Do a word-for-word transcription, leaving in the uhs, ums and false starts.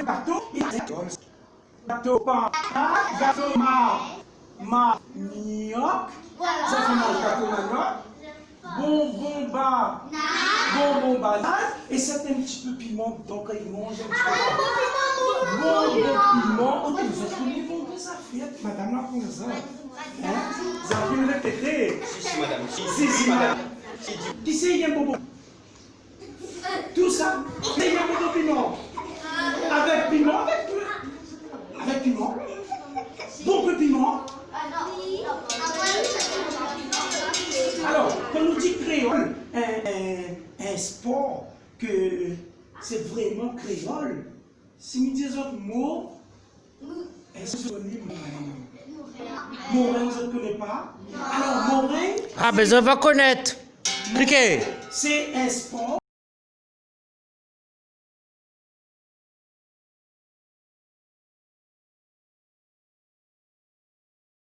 Gato, gato, pa, gato ma, maniok. Zot i manz gato maniok. Bonbon ba, bonbon banane. É sa in ti pé piman, donk i manz in ti pé. Bonbon piman. Oté, zot i koné bonbon zafèr, madam la konn sa. Hein? Zafèr répété. Si, si, madam. Si, si, madam. Kisa i yèm bonbon? Tousa, mé néna bonbon piman. Avèk piman, avèk, avèk piman. Bonpé piman. Alor, kan nou di kréol, in, in, in spor ke sé vréman kréol, si mi di azot mo, èske zot i koné morin? Morin, zot i koné pa? Alor, morin, ah, bin, zot va konèt. Kliké. Sé in spor.